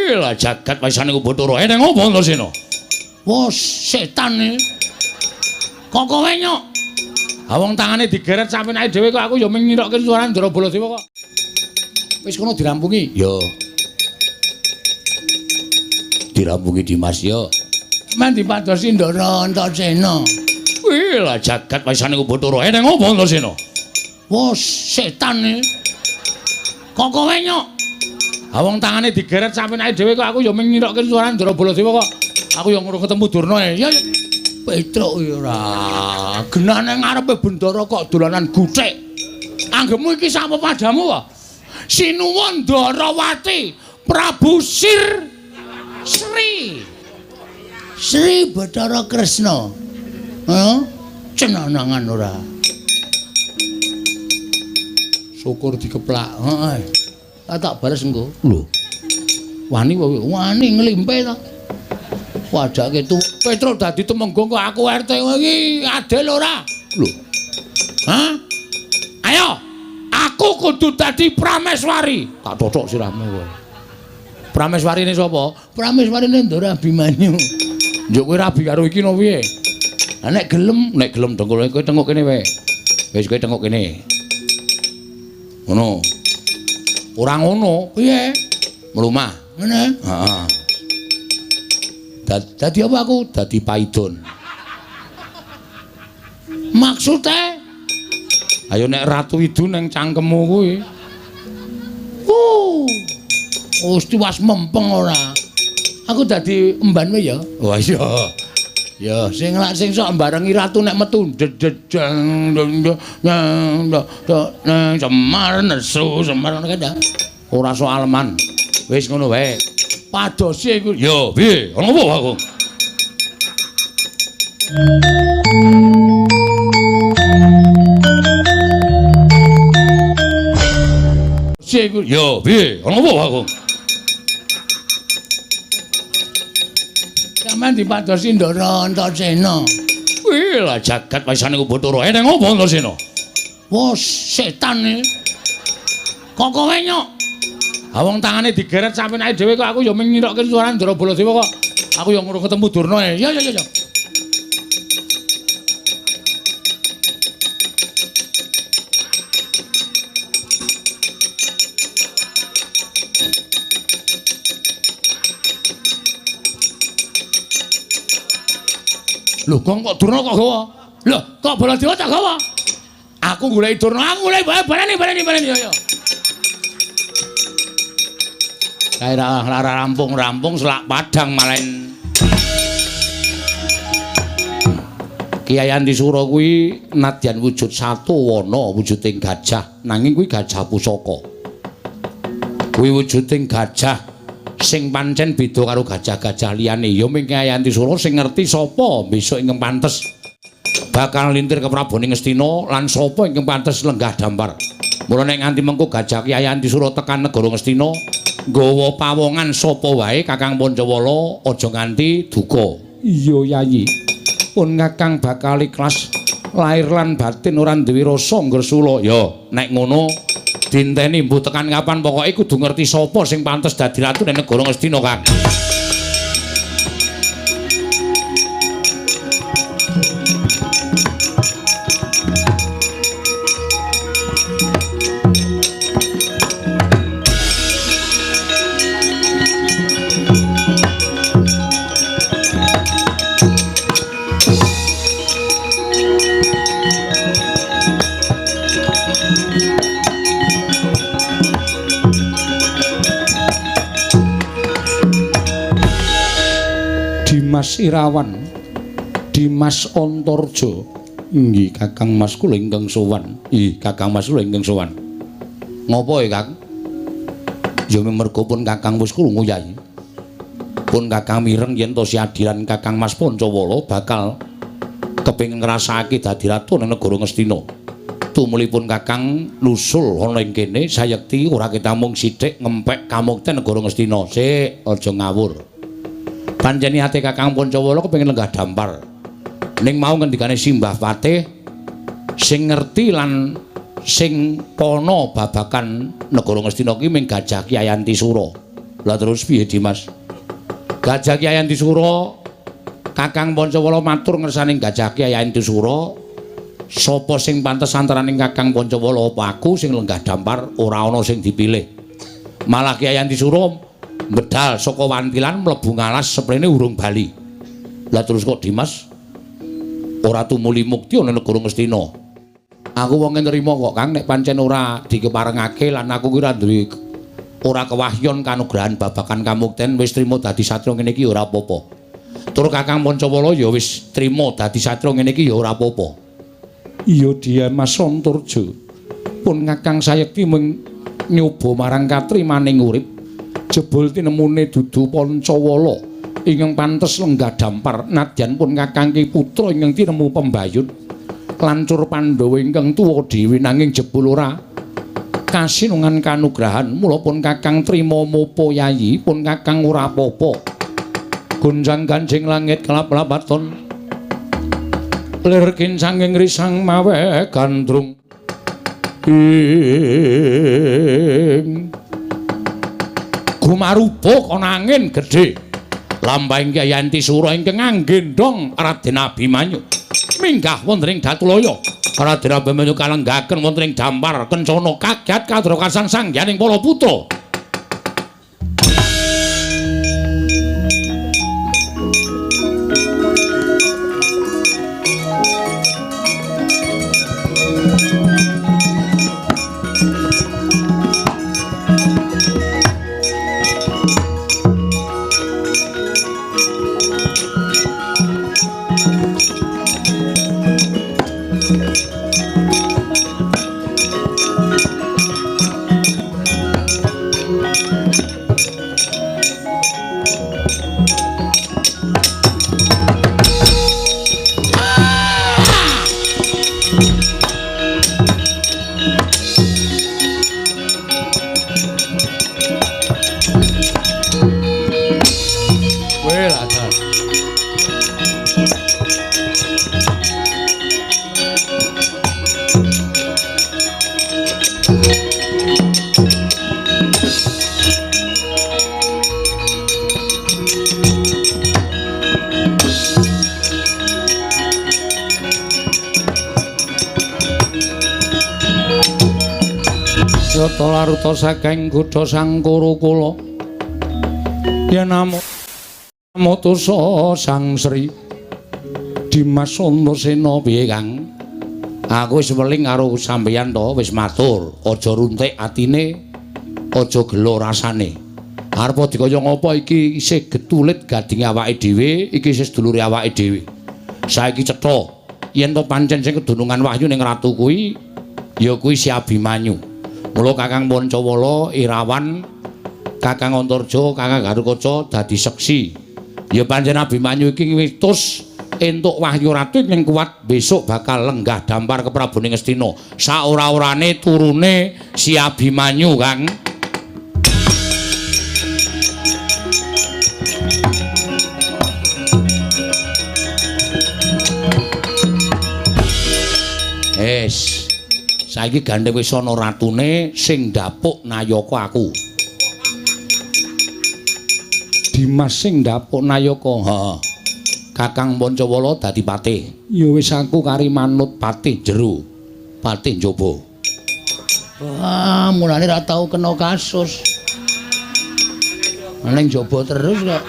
Wih lah jagat waisane ku Bathara. Eneng apa Antasena? Wah, setan iki. Kok kowe nyok? Ha wong tangane digeret sampeyan dhewe kok aku ya mung ngirokke suarane Ndara Baladewa kok. Wis kono dirampungi. Ya. Dirampungi Dimas ya. Men dipadosi Ndara Antasena. Wih lah jagat waisane ku Bathara. Eneng apa Antasena? Wah, setan iki. Kok kowe nyok? Ha wong tangane digeret sampeyan dhewe kok aku ya mung ngirokke suarane Ndara Baladewa kok. Aku ya ngurung ketemu Durna e. Ya ya. Petruk ya ora. Genane ngarepe bendara kok dolanan guthik. Anggepmu iki sapa padamu wae? Sinuwun Ndarawati, Prabu Sir Sri. Sri Bathara Kresna. Heh? Cenanangan ora. Syukur dikeplak. Heeh. Tak bales engko. Lho. Wani wae, wani nglimpe ta. Wadake tu Petruk dadi temenggung kok aku RT iki adil ora? Lho. Hah? Ayo, aku kudu dadi Prameswari. Tak totok sirahmu kowe. Prameswarine sapa? Prameswarine Ndara Abimanyu. Njuk kowe rabi karo iki no piye? Lah nek gelem dengkul kowe tengok kene wae. Wis kowe tengok kene. Ngono. Ora ngono, piye? Mlumah. Ngene? Heeh. Dadi apa aku? Dadi paidon. Maksude? Ayo nek Ratu Idu neng cangkemmu kuwi. Wis tiwas mempeng ora. Aku dadi emban wae ya. Wah iya. Ya, sing lak sing sok mbarengi ratu nek metu dededeng Semar nesu, Semar ngono kae. Ora soal man. Wis ngono wae. Padosi iku. Ya, piye? Ana apa aku? Iku. Ya, piye? Ana apa aku? Sampeyan dipadosi Ndara Antasena. Wih lah jagat waisane ku Bathara. Eneng apa Antasena? Wah, setan iki. Kok kowe nyok? Ha wong tangane digeret sampeyan dhewe kok aku ya mung ngirokke suarane Ndara Baladewa kok. Aku ya ngurung ketemu Durna e. Ya ya ya. Lho, kok Durna kok gawa? Lho, kok Baladewa tak gawa? Aku goleki Durna, aku goleki baleni baleni baleni ya. Kae ora rampung-rampung selak padang malen. Kyai Antisura kuwi nadyan wujud satu wana wujuding gajah, nanging kuwi gajah pusaka. Kuwi wujuding gajah sing pancen beda karo gajah-gajah liyane. Ya mung Kyai Antisura sing ngerti sapa besok ingkang pantes bakal lintir ke Prabone Ngastina lan sapa ingkang pantes lenggah dampar. Mula nek nganti mengko gajah Kyai Antisura tekan negara Ngastina nggawa pawongan sapa wae Kakang Pancawala aja nganti duka. Iya Yayi. Pun Kakang bakal ikhlas lahir lan batin ora duwe rasa ngresula. Ya nek ngono dinteni mbuh tekan kapan pokoke kudu ngerti sapa sing pantes dadi ratu ning negara Ngastina, Kang. Dimas Irawan, Dimas Antarja. Inggih Kakang Mas kula ingkang sowan. Ih, Kakang Mas kula ingkang sowan. Ngopo ya, Kang? Ya merga pun Kakang wis krungu, Yai. Pun Kakang mireng yen to siadilan Kakang Mas Pancawala bakal kepengin ngrasakake dadi ratu ning negara Ngastina. Tumulipun Kakang nusul ana ing kene sayekti ora ketamung sithik ngempek kamukten negara Ngastina. Sik, aja ngawur. Pancen niate Kakang Pancawala kepengin lenggah dampar. Ning mau ngendikane Simbah Patih sing ngerti lan sing pana babakan negara Ngastina ki ming gajah Kyai Antisura. Lah terus piye Dimas? Gajah Kyai Antisura Kakang Pancawala matur ngersane Gajah Kyai Antisura, sapa sing pantes antaraning Kakang Pancawala apa aku sing lenggah dampar ora ana sing dipilih. Malah Kyai Antisura medal saka wantilan mlebu ngalas seprene urung bali. Lah terus kok Dimas ora tumuli mukti ana negara Ngastina? Aku wonge nrimo kok Kang, nek pancen ora dikeparengake lan aku ki ora duwe ora kewahyon kanugrahan babagan kamukten, wis trimo dadi satria ngene iki ya ora apa-apa. Tur Kakang Pancawala ya wis trimo dadi satria ngene iki ya ora apa-apa. Iya Dimas Antarja. Pun Kakang sayekti mung nyoba marang katrimaning urip, jebul tinemune dudu Pancawala ingkang pantes lenggah dampar, nadyan pun Kakang ki putra ingkang tinemu pembayut lancur Pandhawa ingkang tuwa dhewe, nanging jebul ora kasinungan kanugrahan. Mula pun Kakang trima mopo yayi, pun Kakang ora apa-apa. Gonjang ganjing langit kelap-lapaton, lir kincanging risang mawe gandrung ing gumaruba kana angin gedhe. Lampahing Kyai Antisura ingkang anggendhong Raden Abimanyu minggah wonten ing Datulaya. Raden Abimanyu kalenggaken wonten ing dampar kencana kagat kadrokasan sangyaning para putra. Laruta saking kutha Sangkara kula yen namung mutusa Sang Sri Dimas Antasena. Piye Kang? Aku wis weling karo sampeyan to, wis matur, aja runtik atine, aja gelo rasane. Arep dikaya ngapa iki isih getulit gadinge awake dhewe, iki isih sedulure awake dhewe. Saiki cetha yen to pancen sing kedunungan wahyu ning ratu kuwi ya kuwi si Abimanyu. Mula Kakang Pancawala, Irawan, Kakang Antarja, Kakang Garukaca dadi seksi. Ya pancen Abimanyu iki witus entuk wahyu ratu ing kuat besok bakal lenggah dampar ke Prabune Ngastina. Saora-orane turune si Abimanyu, Kang. Es. Saiki gandeng wis ana ratune sing ndapuk nayaka aku. Dimas sing ndapuk nayaka. Heeh. Kakang Pancawala dadi patih. Ya wis aku kari manut patih jero, patih njaba. Wah, mulane ra tau kena kasus. Ning njaba terus kok.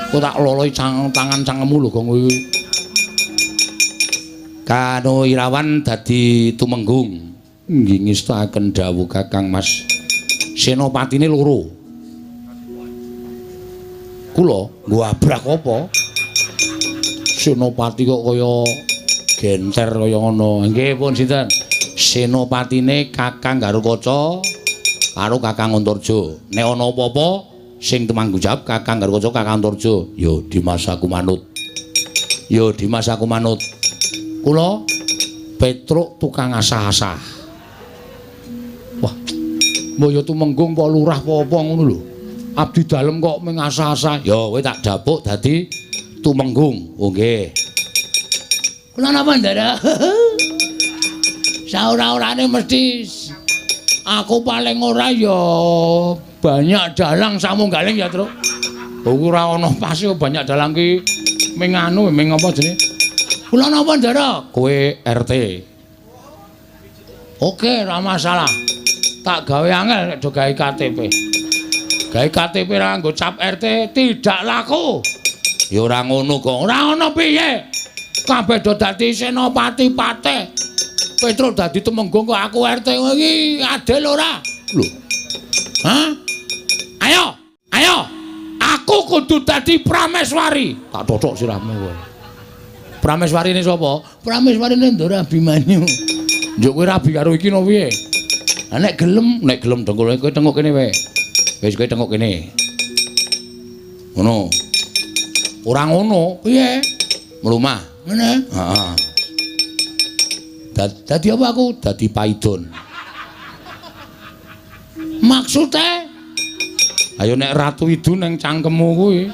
Kok tak loloi tangan cangkemmu lho gong kuwi. Kano Irawan dadi tumenggung. Nggih ngestakaken dawuh Kakang Mas. Senopatine loro. Kula nggo abrak apa? Senopati kok kaya genter kaya ngono. Nggih pun sinten? Senopatine Kakang Garukaca karo Kakang Antarja. Nek ana apa-apa sing tumanggung jawab Kakang Garukaca, Kakang Antarja. Ya Dimas aku manut. Ya Dimas aku manut. Kula Petruk tukang asah-asah. Wah, mbok ya tumenggung apa lurah apa apa ngono lho. Abdi dalem kok mung asah-asah. Ya kowe tak dapuk dadi tumenggung. Oh nggih. Kula napa Ndara? Saora-orane mesti aku paling ora ya Banyak dalang samunggaling ya, Truk. Oh, ora ana pas banyak dalang ki ming anu ming apa jenenge? Kula napa, Ndara? Kowe RT. Oke, ora masalah. Tak gawe angel nek do gawe KTP. Gawe KTP ra nggo cap RT tidak laku. Ya ora ngono kok. Ora ngono piye? Kabeh do dadi senopati patih. Petruk dadi temenggung kok aku RT iki adil ora? Lho. Hah? Ayo, ayo. Aku kudu dadi Prameswari. Tak totok sirahmu kowe. Prameswarine sapa? Prameswarine Ndara Abimanyu. Njuk kowe rabi karo iki no piye? Lah nek gelem dengkul kowe tengok kene wae. Wis kowe tengok kene. Ngono. Ora ngono, piye? Mlumah. Ngene. Heeh. Dadi apa aku? Dadi paidon. Maksude? Ayo nek Ratu Idu neng cangkemmu kuwi.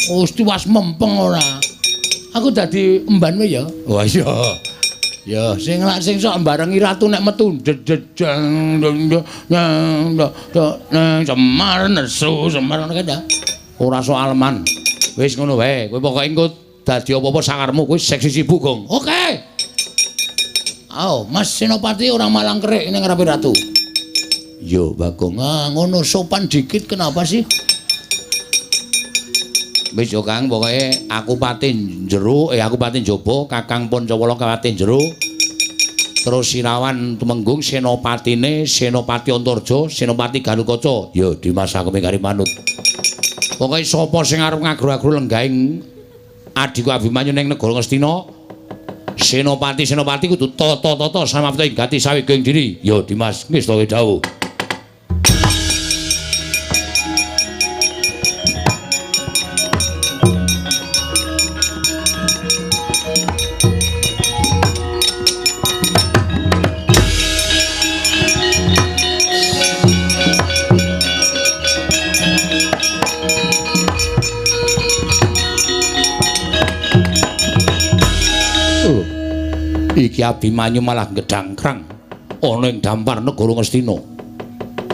Wis tiwas mempeng ora. Aku dadi emban wae ya. Wah iya. Ya, sing lak sing sok mbarengi ratu nek metu dedejeng neng Semar nesu Semar ngono kae. Ora soal man. Wis ngono wae. Kowe pokoke engko dadi apa-apa sakarmu kowe seksi sibuk, Gong. Oke. Ayo, Mas Senopati ora malang kerik ning ngarepe ratu. Yo, Bagong. Ah, ngono sopan dikit kenapa sih? Wis yo Kang, pokoke aku pati jero, aku pati njaba, Kakang Pancawala pati jero. Terus Sirawan Tumenggung senopatine Senopati Antarja, Senopati Garukaca. Ya Dimas aku mingkari manut. Pokoke sapa sing arep ngagro-agro lenggahing adhiku Abimanyu ning negara Ngastina, senopati-senopati kudu tata-tata samapta ing gati saweging diri. Ya Dimas, ngestawa dawuh. Iki Abimanyu malah gedangkrang ana ing dampar negara Ngastina.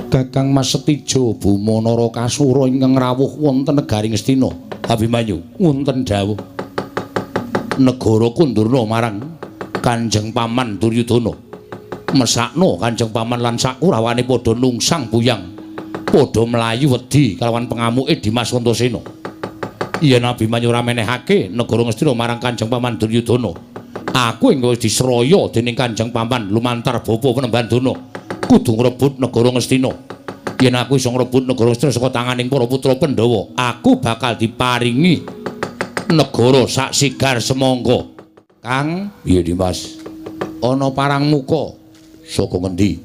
Kakang Mas Setijo Buma Narakasura ingkang rawuh wonten negari Ngastina. Abimanyu wonten dawuh. Negara kundurna marang Kanjeng Paman Duryudana. Mesakno Kanjeng Paman lan sakurawane padha nungsang buyang. Padha mlayu wedi kalawan pengamuke Dimas Antasena. Yen Abimanyu ora menehake negara Ngastina marang Kanjeng Paman Duryudana, aku ing wis disraya dening Kanjeng Paman lumantar bapa Penemban Dana kudu ngrebut negara Ngastina. Yen aku iso ngrebut negara Ngastina saka tanganing para putra Pandhawa, aku bakal diparingi negara sak sigar semangka. Kang, piye Dimas? Ana parang muka saka ngendi?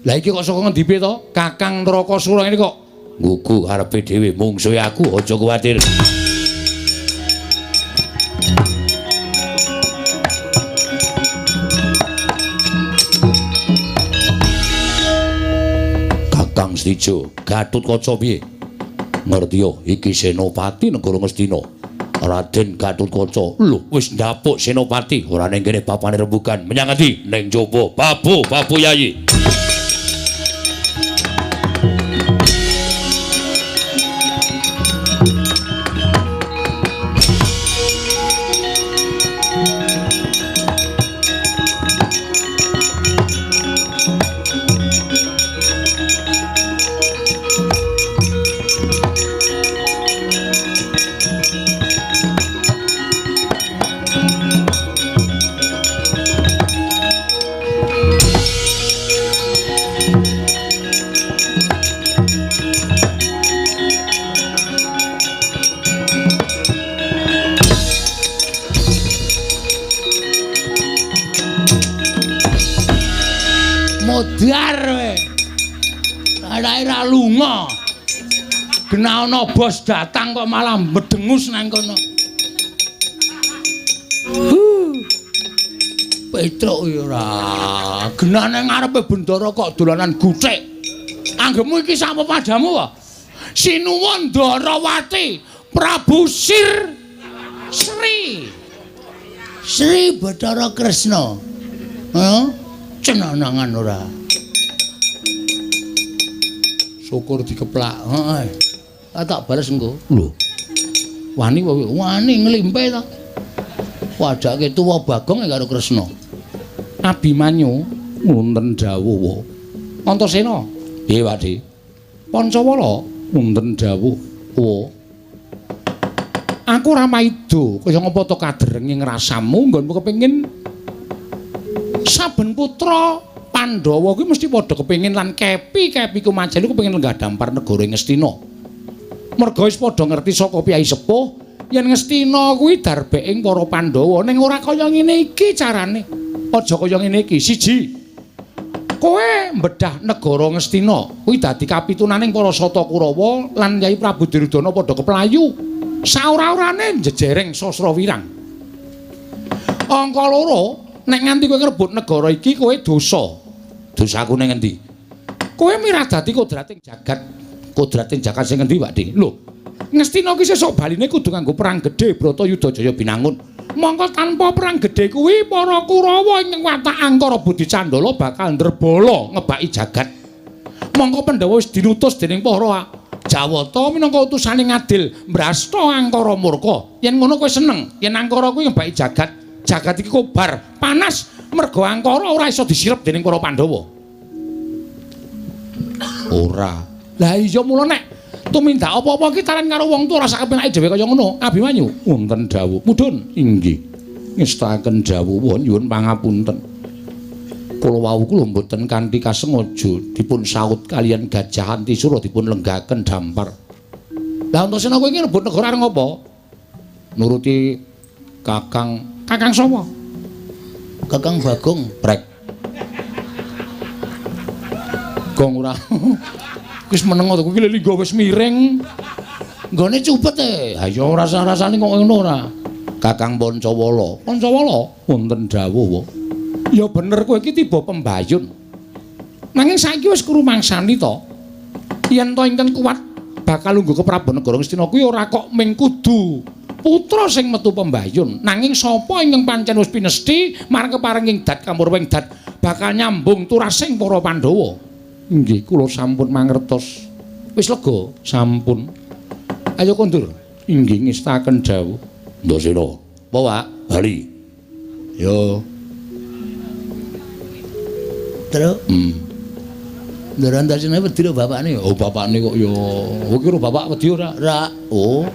Lah iki kok saka ngendi piye to? Kakang Narakasura ini kok nggugu karepe dhewe mungsuhe aku, aja kuwatir. Kakang Setijo, Gatotkaca piye? Ngerti yo, iki senopati negara Ngastina. Raden Gatotkaca. Lho, wis ndapuk senopati, ora ning kene bapane rembugan. Menyang ngendi? Ning jaba. Babu, babu Yayi. Modar we. Ora lunga. Gena ana bos datang kok malah medengus nang kono. Petruk ora. Gena nang ngarepe bendara kok dolanan guthik. Anggepmu iki sapa padamu wae? Sinuwun Ndarawati, Prabu Sir Sri. Sri Bathara Kresna. Heeh. Cenanangan ora. Syukur dikeplak. Heeh. Ah tak bales engko. Lho. Wani wae, wani nglimpe ta. Wadake tuwa Bagong karo Kresna. Abimanyu wonten dawuh. Antasena. Piye, Pakde? Pancawala wonten dawuh. Wa. Aku ora maida kaya ngapa to kaderenge ngrasamu nggonmu kepengin saben putra Pandhawa kuwi mesti padha kepengin lan kepi-kepi kumajeli kepengin lenggah dampar negara Ngastina. Merga wis padha ngerti saka piyai sepuh yen Ngastina kuwi darbeking para Pandhawa ning ora kaya ngene iki carane. Aja kaya ngene iki. Siji, kowe mbedah negara Ngastina kuwi dadi kapitunaning para Sata Kurawa lan Yai Prabu Duryudana padha keplayu. Saora-orane njejereng Sasra Wirang. Angka loro, nek nganti kowe ngrebut negara iki kowe dosa. Dosaku ning endi? Kowe miradati kodrating jagat. Kodrating jagat sing endi, Pakde? Lho, Ngastina ki sesuk baline kudu nganggo perang gedhe Bratayuda Jaya Binangun. Mongko tanpa perang gedhe kuwi para Kurawa ing watak Angkara Budi Candala bakal ndrebala ngebaki jagat. Mongko Pandhawa wis dinutus dening para Jawata minangka utusane ngadil mbrasta Angkara murka. Yen ngono kowe seneng, yen Angkara kuwi ngebaki jagat, jagat iki kobar, panas merga Angkara ora iso disirep dening para Pandhawa. Ora. Lah iya mula nek tumindak apa-apa iki taren karo wong tuwa ora sak kepenake dhewe kaya ngono. Abimanyu wonten dawuh. Mudhun inggih. Ngestakaken dawuh nyuwun pangapunten. Kula wau kula mboten kanthi kasengaja dipun saut kaliyan Gajah Antisura dipun lenggaken dampar. Lah Antasena kowe iki rebut negara arep ngopo? Nuruti Kakang. Kakang sapa? Kakang Bagong. Prek. Gong ora. Wis meneng to kuwi linggo wis miring. Nggone cupet e. Ha ya ora rasane kok ngono ora. Kakang Pancawala. Pancawala wonten dawuh. Ya bener kowe iki tiba pembayun. Nanging saiki wis krumangsani to. Yen to ingkang kuat bakal lungguh ke Prabu Negara Ngastina kuwi ora kok ming kudu putra sing metu pembayun. Nanging sapa ingkang pancen wis pinesthi marang keparenging dat kamurwing dat bakal nyambung turasing para Pandhawa. Inggih kula sampun mangertos. Wis lega sampun. Ayo kondur. Inggih ngestaken dawuh. Ndasena. Apa, Pak? Bali. Yo. Terus, Ndara Antasena wedi lho bapakne. Oh, bapakne kok ya. Kowe iki ro bapak wedi ora? Ora. Oh.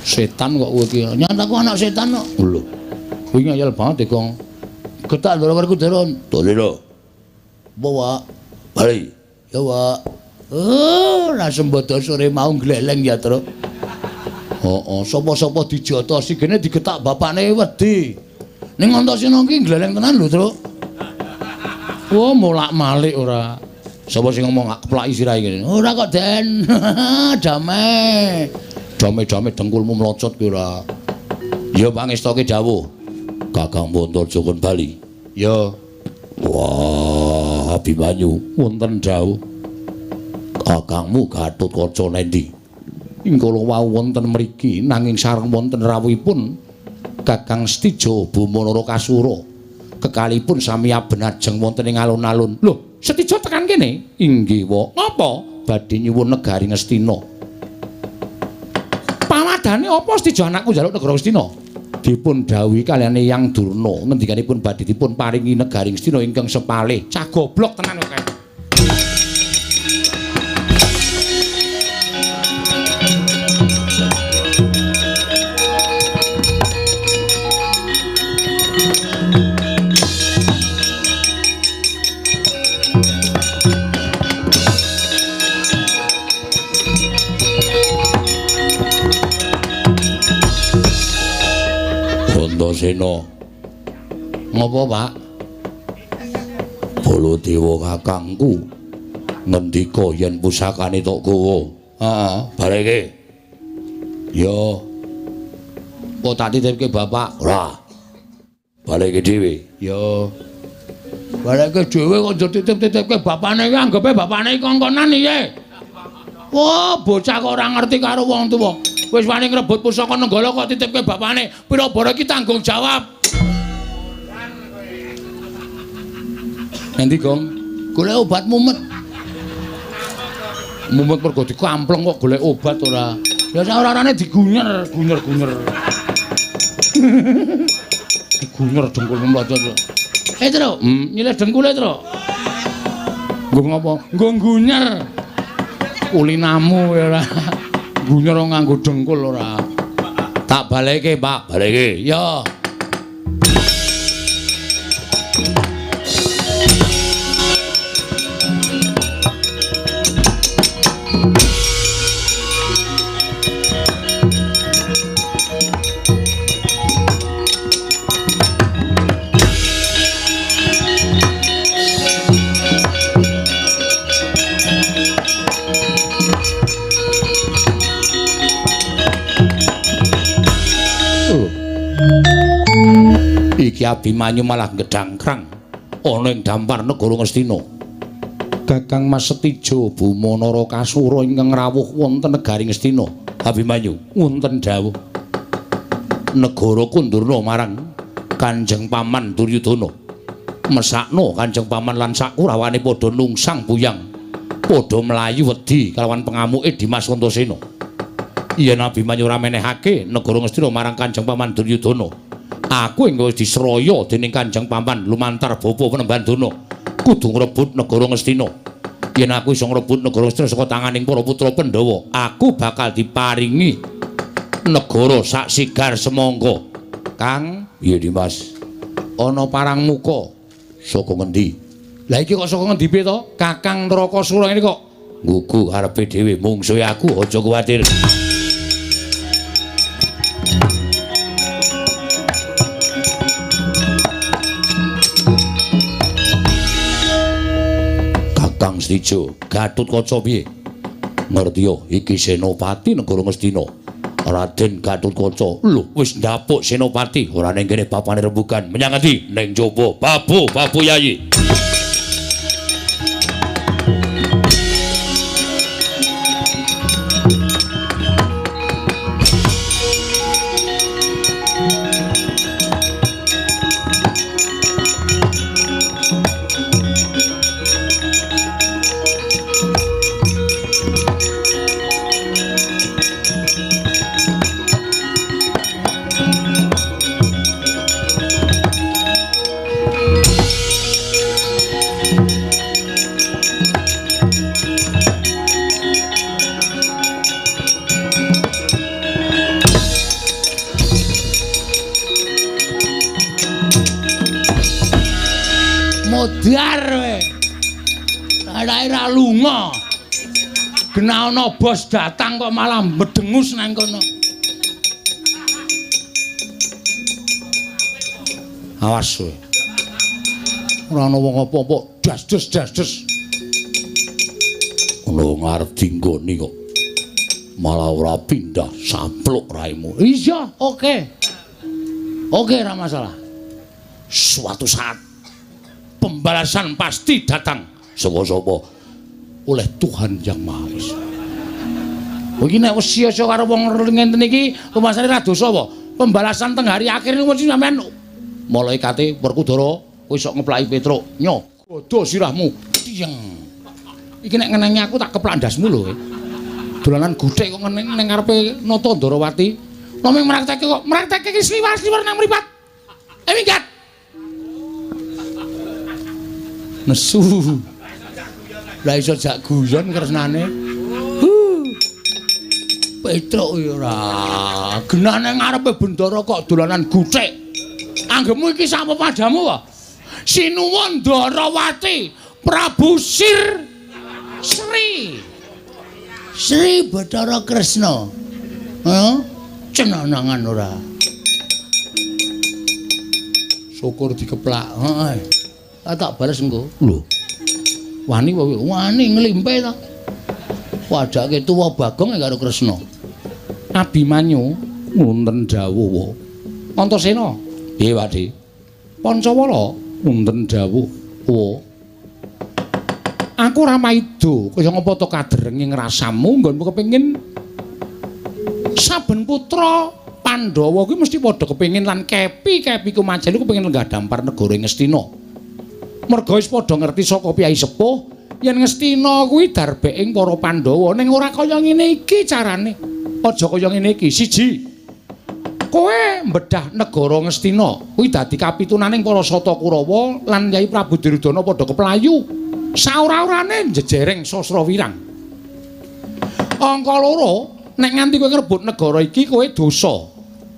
Setan kok kowe iki. Nyataku anak setan kok. Lho. Kowe ngeyel banget e, Gong. Getak ndara Werkudara. Dole lho. Apa, Pak? Bali. Ya, Pak. Oh, ra sembodo sore mau gleleng ya, Truk. Heeh, sapa-sapa dijotosi gene digetak bapakne wedi. Ning Antasena iki gleleng tenan lho, Truk. Wah, molak-malik ora. Sapa sing ngomong keplaki sirahe kene? Ora kok, Den. Damai. Dame-dame dengkulmu mlocot kuwi ora. Ya pangestoke dawuh. Kakang Pontorjo kon bali. Ya. Wah, Abimanyu wonten dawuh. Kakangmu Gatotkaca nendi? Ing kala wau wonten mriki nanging sareng wonten rawuhipun Kakang Setija Boma Narakasura. Kekalipun sami aben ajeng wonten ing alun-alun. Lho, Setija tekan kene? Inggih, wa. Ngapa? Badhe nyuwun negari Ngastina. Pawadane apa Setija anakku njaluk negara Ngastina? Dipun dawuhi kaliyan Eyang Durna ngendikanipun badhe dipun paringi negari Ngastina ingkang sepalih. Cah goblok tenan kok. Antasena. Ngopo, Pak? Baladewa kakangku ngendika yen pusakane tok gawa. Heeh, bareke. Ya. Kok tak titipke bapak? Ora. Baleke dhewe. Ya. Baleke dhewe kok njur titip-titipke bapane iki anggepe bapane iki kongkonan piye? Wah, bocah kok ora ngerti karo wong tuwa. Wis wani ngrebut pusaka Nenggala kok titipke bapane. Pira bara iki tanggung jawab. Endi, Gong? Golek obat mumet. Mumet mergo dikampleng kok golek obat ora. Ya sak ora-orane digunyer, gunyer-gunyer. Digunyer dengkulmu mlocot. Truk, nyilih dengkule, Truk. Nggo ngopo? Nggo gunyer. Kulinamu ya ora. Gunyer nganggo dengkul ora. Tak baleke, Pak, baleke. Ya. Iki Abimanyu malah gedhangkrang ana ing dampar negara Ngastina. Kakang Mas Setijo Buma Narakasura ingkang rawuh wonten negari Ngastina. Abimanyu wonten dawuh. Negara kundurna marang Kanjeng Paman Duryudana. Mesakno Kanjeng Paman lan sakurawane padha nungsang buyang. Padha mlayu wedi kalawan pengamuke Dimas Antasena. Yen Abimanyu ora menehake negara Ngastina marang Kanjeng Paman Duryudana, aku engko wis disraya dening Kanjeng Paman lumantar bapa Penemban Dana kudu ngrebut negara Ngastina. Yen aku iso ngrebut negara Ngastina saka tanganing para putra Pandhawa, aku bakal diparingi negara sak sigar semangka. Kang, iya Dimas. Ana parang muka saka ngendi? Lah iki kok saka ngendi piye to? Kakang Narakasura ini kok nggugu karepe dhewe mungsuhe aku, aja kuwatir. Kakang Setijo, Gatotkaca piye? Ngerti yo, iki Senopati negara Ngastina. Raden Gatotkaca. Lho, wis ndapuk Senopati, ora ning kene papane rembugan. Menyang ngendi? Ning jaba. Babu, babu Yayi. Modar kowe. Ora lunga. Genah ana bos datang kok malah medengus nang kono. Awas kowe. Ora ana wong apa-apa, das-des das-des. Ana wong arep dinggoni kok. Malah ora pindah sampluk raimu. Iya, oke. Oke, ora masalah. Suatu saat pembalasan pasti datang. Saka sapa? Oleh Tuhan Yang Maha Esa. Iki nek wis sia-sia karo wong ngenten iki, rumasane ra dosa apa? Pembalasan teng hari akhir niku mesti sampean malaikate Werkudara kowe sok ngeplaki Petruk. Nyo, godho sirahmu. Tiyeng. Iki nek ngenengi aku tak keplak ndasmu lho kowe. Dolanan guthik kok ngeneng ning ngarepe Nata Ndarawati. Namung mraktekke kok, mraktekke iki sliwar-sliwar nang mripat. Minggat. Nesu. Lah iso jak guyon kresnane. Petruk ya ora. Genah nang ngarepe bendara kok dolanan guthik. Anggepmu iki sapa padamu wae? Sinuwun Ndarawati, Prabu Sir Sri. Sri Bathara Kresna. Heeh. Cenanangan ora. Syukur dikeplak. Heeh. Tak bales engko. Lho. Wani wae, wani nglimpe ta. Wadake tuwa Bagong karo Kresna. Abimanyu wonten dawuh. Antasena. Piye, Pakde? Pancawala wonten dawuh. Aku ora maida kaya ngapa to kaderenge ngrasamu nggonmu kepengin saben putra Pandhawa kuwi mesti padha kepengin lan kepi-kepiku majelu kepengin lenggah dampar negara Ngastina. Merga wis padha ngerti saka piyai sepuh Yen Ngastina kuwi darbeking para Pandhawa ning ora kaya ngene iki carane. Aja kaya ngene iki. Siji. Kowe mbedah negara Ngastina kuwi dadi kapitunaning para Sata Kurawa lan Yai Prabu Duryudana padha keplayu. Saora-orane njejereng Sasra Wirang. Angka loro, nek nganti kowe ngrebut negara iki kowe dosa.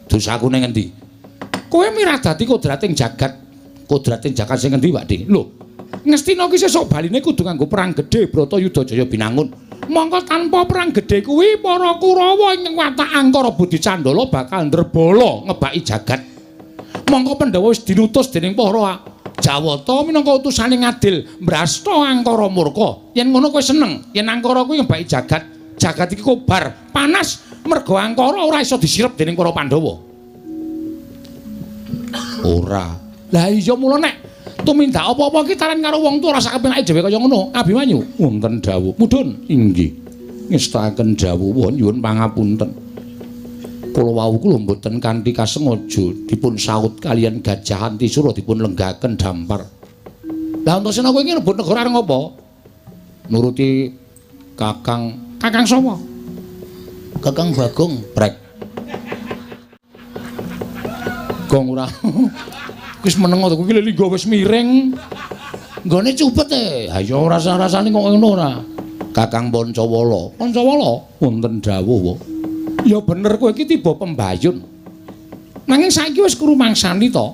Dosaku ning endi? Kowe miradati kodrating jagat. Kodrating jagat sing endi, Pak Dik? Lho, Ngastina ki sesuk baline kudu nganggo perang gedhe Bratayuda Jaya Binangun. Mongko tanpa perang gedhe kuwi para Kurawa ing watak Angkara Budi Candala bakal ndrebala ngebaki jagat. Mongko Pandhawa wis dinutus dening para Jawata minangka utusane ngadil mbrasta Angkara murka. Yen ngono kowe seneng, yen Angkara kuwi ngebaki jagat, jagat iki kobar, panas mergo Angkara ora iso disirep dening para Pandhawa. Ora. Lah iya mula nek tumindak apa-apa iki taren karo wong tuwa ora sak kepenake dhewe kaya ngono. Abimanyu, wonten dawuh. Mudhun, inggih. Ngestakaken dawuh nyuwun pangapunten. Kula wau kula mboten kanthi kasengaja dipun saut kaliyan Gajah Antisura dipun lenggaken dampar. Lah Antasena kowe iki rebut negara arep ngopo? Nuruti Kakang. Kakang sapa? Kakang Bagong. Prek. Gong ora. Wis meneng to kuwi linggo wis miring. Nggone cupet e. Ha ya ora rasa-rasane kok ngono ora. Kakang Pancawala. Pancawala wonten dawuh wae. Ya bener kowe iki tiba pembayun. Nanging saiki wis krumangsani to.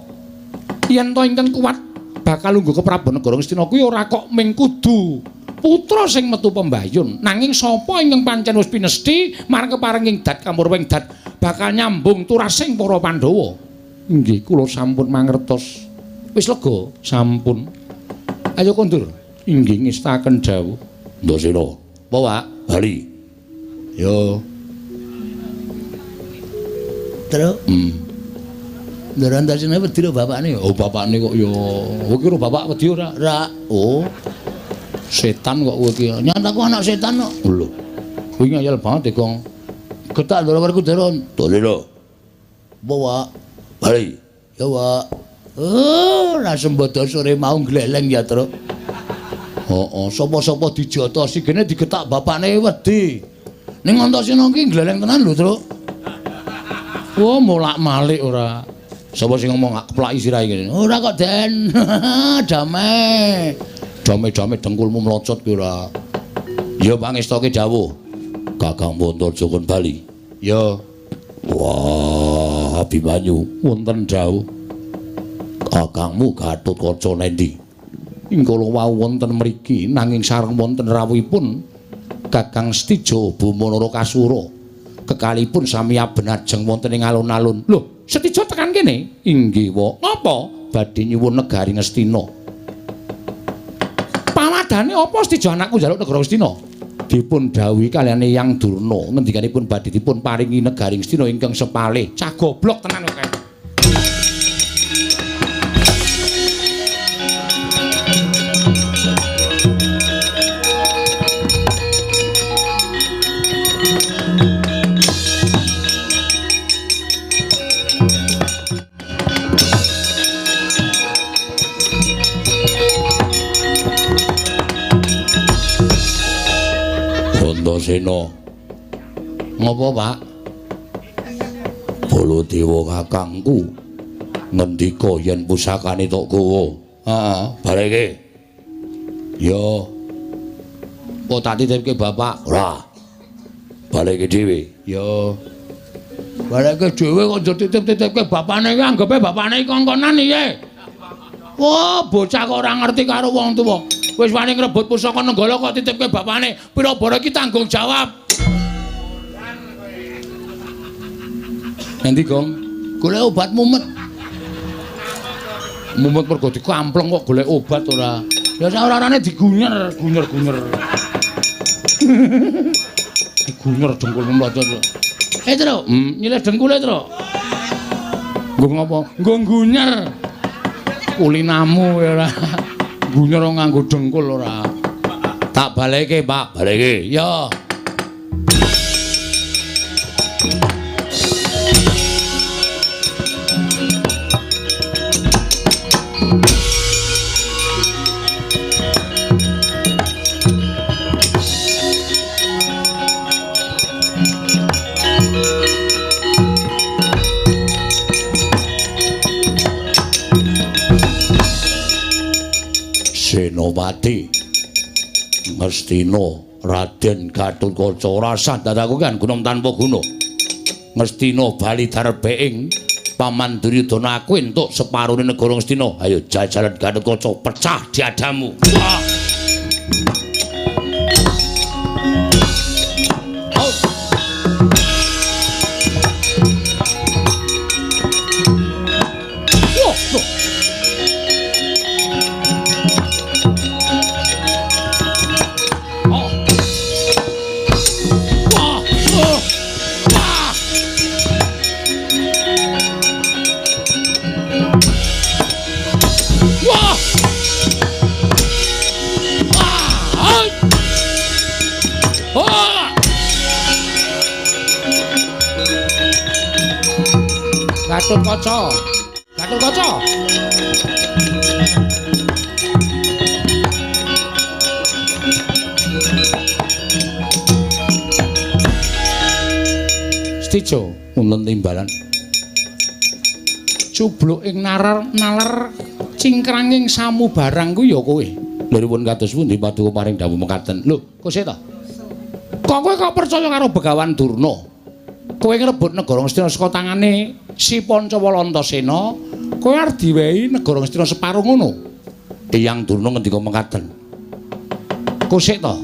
Yen to ingkang kuat bakal lungguh ke Prabu Negara Ngastina kuwi ora kok ming kudu putra sing metu pembayun. Nanging sapa ingkang pancen wis pinesthi marang keparenging dat kamurwing dat bakal nyambung turasing para Pandhawa. Inggih kula sampun mangertos. Wis lega sampun. Ayo kondur. Inggih ngestaken dawuh. Ndasena. Apa, Pak? Bali. Yo. Terus? Ndara Antasena wedi lho bapakne. Oh, bapakne kok ya. Kowe iki ora bapak wedi ora? Ora. Oh. Setan kok kowe iki. Nyataku anak setan kok. Lho. Kuwi ngayal banget e, Gong. Getak ndara Werkudara. Dole lho. Apa, Pak? Bali. Ya, Pak. Oh, ra sembodo sore mau gleleng ya, Truk. Heeh, sapa-sapa dijotosi gene digetak bapakne wedi. Ning Antasena iki gleleng tenan lho, Truk. Wah, molak-malik ora. Sapa sing ngomong gak keplaki sirahe ngene? Ora kok, Den. Damai. Dame-dame dengkulmu mlocot kuwi ora. Ya pangestoke dawuh. Kakang Antarja kon bali. Ya. Wah, Abimanyu wonten dawuh. Kakangmu Gatotkaca nendi? Ing kala wau wonten mriki nanging sareng wonten rawuhipun Kakang Setija Boma Narakasura. Kekalipun sami abenajeng wonten ing alun-alun. Lho, Setija tekan kene? Inggih, Wak. Napa? Badhe nyuwun negari Ngastina. Pawadane apa Setija anakku njaluk negara Ngastina? Dipun dawuhi kaliyan Eyang Durna ngendikanipun badhe dipun paringi negari Ngastina ingkang sepalih. Cah goblok tenan kok kae. Antasena. Ngopo, Pak? Baladewa kakangku ngendika yen pusakane tok gawa. Heeh, bareke. Ya. Kok tak titipke bapak? Ora. Baleke dhewe. Ya. Baleke dhewe kok njur titip-titipke bapakne iki anggepe bapakne iki kongkonan piye? Wah, bocah kok ora ngerti karo wong tuwa. Wis wani ngrebut pusaka Nenggala kok titipke bapakne. Pira bara iki tanggung jawab. Endi, Gong? Golek obat mumet. Mumet mergo dikampleng kok golek obat ora. Ya sak ora-orane digunyer, gunyer-gunyer. Digunyer dengkulmu mlocot. Eh, Truk, nyilih dengkule, Truk. Nggo ngopo? Nggo gunyer. Kulinamu ya ora. Gunyer nganggo dengkul ora. Tak baleke, Pak. Baleke. Ya. Senopati Ngastina Raden Gatotkaca ora sah dadaku kan gunung tanpa guna. Ngastina bali darbeing Paman Duryudana aku entuk separone negara Ngastina. Ayo jajalan Gatotkaca pecah diadamu. Wah. Gatotkaca. Gatotkaca. Stijo wonten timbalan. Cubluk ing nalar nalar cingkranging samubarang kuwi ya kowe. Lha pun kados pundi paduka paring dawuh mekaten. Lho, kok seta? Kok kowe kok percaya karo Begawan Durna? Kowe ngrebut negara Ngastina saka tangane si Pancawala Antasena, kowe arep diwehi negara Ngastina separo ngono. Eyang Durna ngendika mekaten. Kosek to?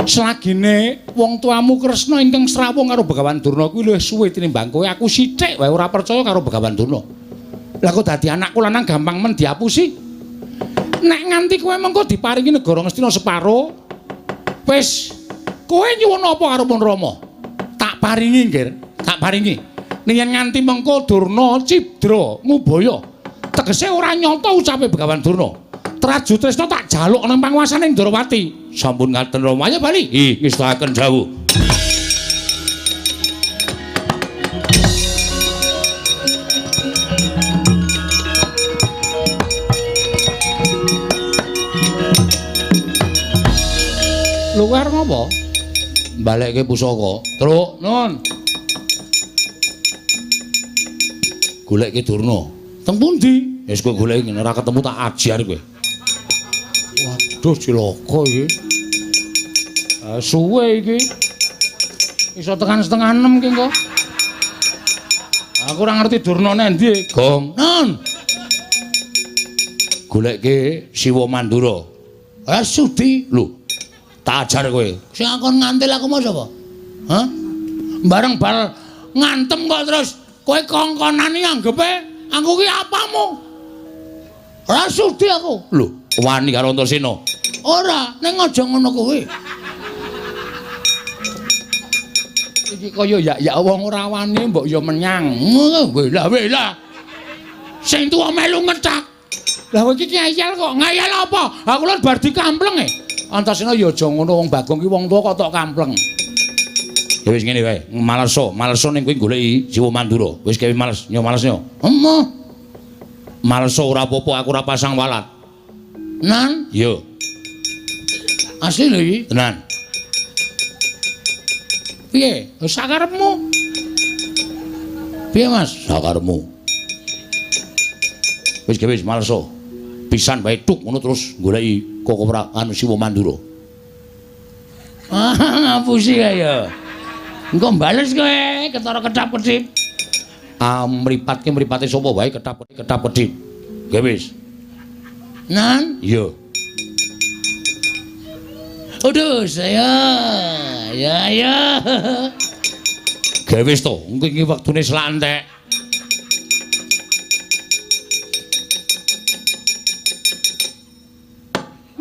Selagine wong tuamu Kresna ingkang srawung karo Begawan Durna kuwi luwih suwe tinimbang kowe, aku sithik wae ora percaya karo Begawan Durna. Lah kok dadi anakku lanang gampang men diapusi. Nek nganti kowe mengko diparingi negara Ngastina separo, wis kowe nyuwun apa karo Pun Rama? Tak paringi, Nggir, tak paringi. Ning yen nganti mengko Durna cidra ngubaya, tegese ora nyata ucape Begawan Durna. Traju Tresna tak jaluk nang panguasane Ndrawati. Sampun ngaten Rama, ayo bali. Ih, ngestakaken dawuh. Lho kowe arep ngopo? Balekke pusaka. Truk, nun. Goleke Durna. Teng pundi? Wis kowe goleki ngene ora ketemu tak ajar kowe. Waduh cilaka iki. Suwe iki. Iso tekan 5:30 ki engko. Aku ora ngerti Durnane endi. Gong. Nun. Goleke Siwa Mandura. Sudi. Lho. Tak ajar kowe. Sing akon ngantil aku mau sapa? Hah? Bareng bal ngantem kok terus kowe kongkonane anggepe aku ki apamu? Ora sudi aku. Lho, wani karo Antasena. Ora, ning aja ngono kowe. Iki kaya yak-yak wong ora wani mbok ya menyang. Welah-welah. Sing tuwa melu ngecak. Lah kowe iki ngeyel kok. Ngeyel apa? Aku lho bar dikampleng e. Antasena ya aja ngono wong Bagong ki wong tuwa kok tok kampleng. Ya wis ngene wae, maleso, maleso ning kowe goleki Siwa Mandura. Wis kewe males, nyo males nyo. Emoh. Maleso ora apa-apa, aku ora pasang walat. Nan? Iya. Asli lho iki, tenan. Piye? Sakarepmu. Piye, Mas? Sakarepmu. Wis kewe wis maleso. Pisan wae tuk ngono terus goleki Koko anu Siwa Mandura. Ah, ngapusi kaya. Engko bales kowe ketara kedap-kedip. Ah, mripatke mripate sapa wae kedap-kedip. Nggih wis. Nan? Iya. Aduh, saya. Ya ya. Nggih wis to, engko iki wektune selak entek.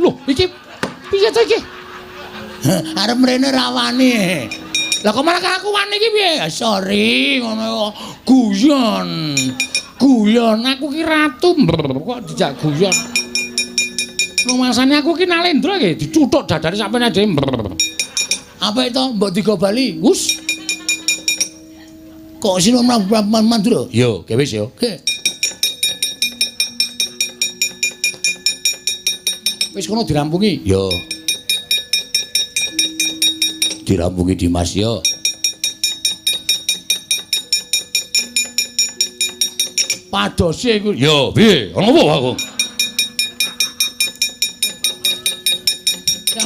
Loh, iki piye to iki? Arep mrene ra wani. Lah kok malah aku wani iki piye? Sorry, ngono kok. Guyon. Guyon aku ki ratu kok dijak guyon. Rumasane aku ki nalendra iki dicuthuk dadane sampeyan dhewe. Apa itu mbok digo bali? Wus. Kok sira Mandura? Yo, ge wis yo. Oke. Wis kono dirampungi. Yo. Dirampungi Dimas yo. Padose iku. Yo, piye? Ana apa aku?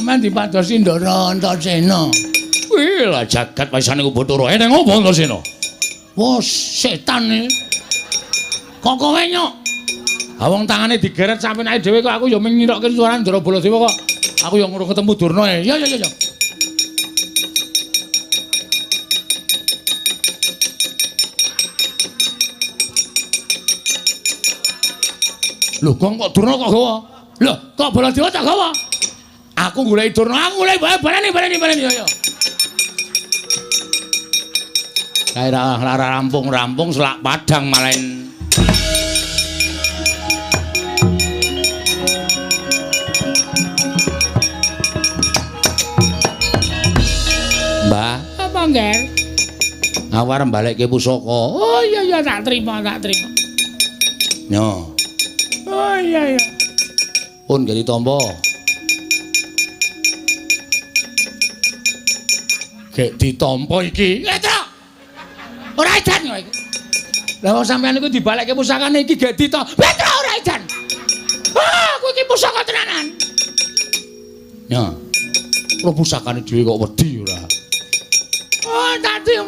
Sampeyan dipadosi Ndara Antasena. Wih, lah jagat waisane ku Bathara. Eneng opo Antasena? Wah, setan iki. Kok kowe nyok? Ha wong tangane digeret sampenake dhewe kok aku ya mung ngirokke suarane Ndara Baladewa kok. Aku ya ngurung ketemu Durna e. Ya ya ya. Lho, kok Durna kok gawa? Lho, kok Baladewa tak gawa? Aku goleki Durna, aku goleki bae baleni baleni baleni ya ya. Kae ra rampung-rampung selak padang malen. Mbah, apa ngger? Aku arep balekke pusaka. Oh iya iya tak terima, tak terima. Yo. Oh iya iya. Pun gak ditampa. Gek ditampa iki. Petro. Ora edan kok iki. Lah wong sampean iku dibalekke pusakane iki gek ditampa. Petro ora edan. Ah, aku iki pusaka tenanan. Ya. Ora pusakane dhewe kok wedi ora. Oh,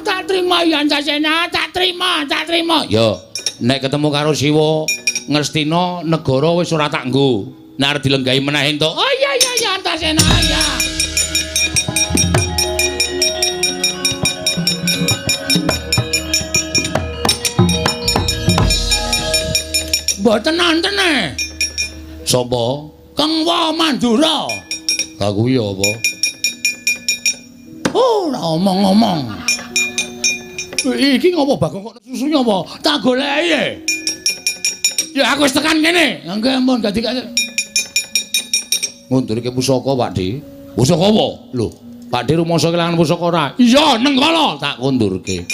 tak terima ya Antasena, tak terima, tak terima. Ya, nek ketemu karo Siwa Ngastina negara wis ora tak nggo. Nek arep dilenggahi meneh entuk. Oh iya iya iya Antasena ya. Mboten nonton e. Sapa? Kengwa Mandura. Lah kuwi apa? Ora omong-omong. Iki ngopo Bagong kok susu apa? Tak goleki. Ya aku wis tekan kene. Nggih ampun dadi ngundurke pusaka Pak De. Pusaka apa? Lho, Pak De rumangsa kelangan pusaka ora? Iya, Nenggala tak kundurke.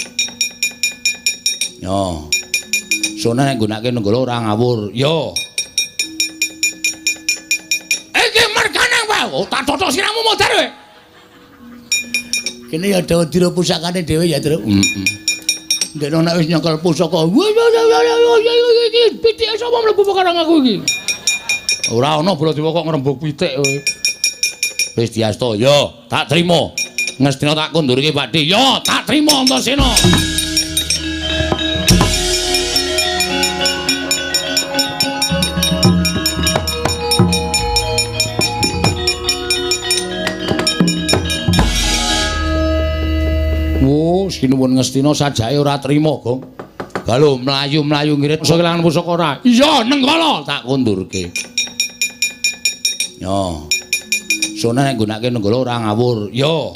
Yo. Sone nek nggunakake Nenggala ora ngawur. Yo. Iki mergane wae. Oh, tak totok siramu modar kowe. Kene ya dira pusakane dhewe ya, Truk. Heeh. Ndekno nek wis nyekel pusaka. Iki pitike sapa mlebu perkara aku iki? Ora ana Baladewa kok ngrembug pitik kowe. Wis diasta, yo, tak trima. Ngastina tak kundurke Pak De. Yo, tak trima Antasena. Oh, sinuwun Ngastina sajake ora trima, Gong. Galo mlayu-mlayu ngirit pusaka kelangan pusaka ora? Iya, Nenggala tak kundurke. Yo. Sone nek nggunakake Nenggala ora ngawur. Yo.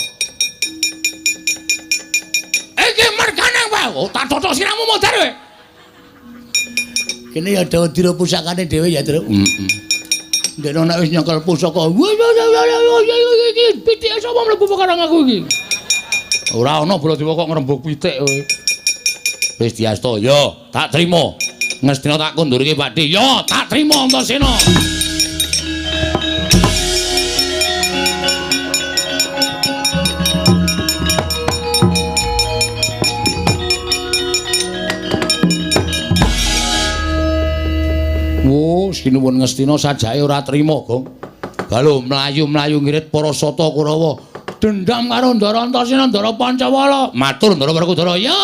Iki mergane wae. Oh, tak totok siramu modar kowe. Kene ya dira pusakane dhewe ya, Truk. Heeh. Ndekno nek wis nyekel pusaka. Iki pitike sapa mlebu perkara aku iki? Ora ana Baladewa kok ngrembug pitik kowe. Wis diasta, yo, tak trima. Ngastina tak kundurke Pak De. Yo, tak trima Antasena. Oh, sinuwun Ngastina sajake ora trima, Gong. Galo mlayu-mlayu ngirit para sata Kurawa. Dendam karo Ndara Antasena, Ndara Pancawala. Matur Ndara Werkudara. Yo.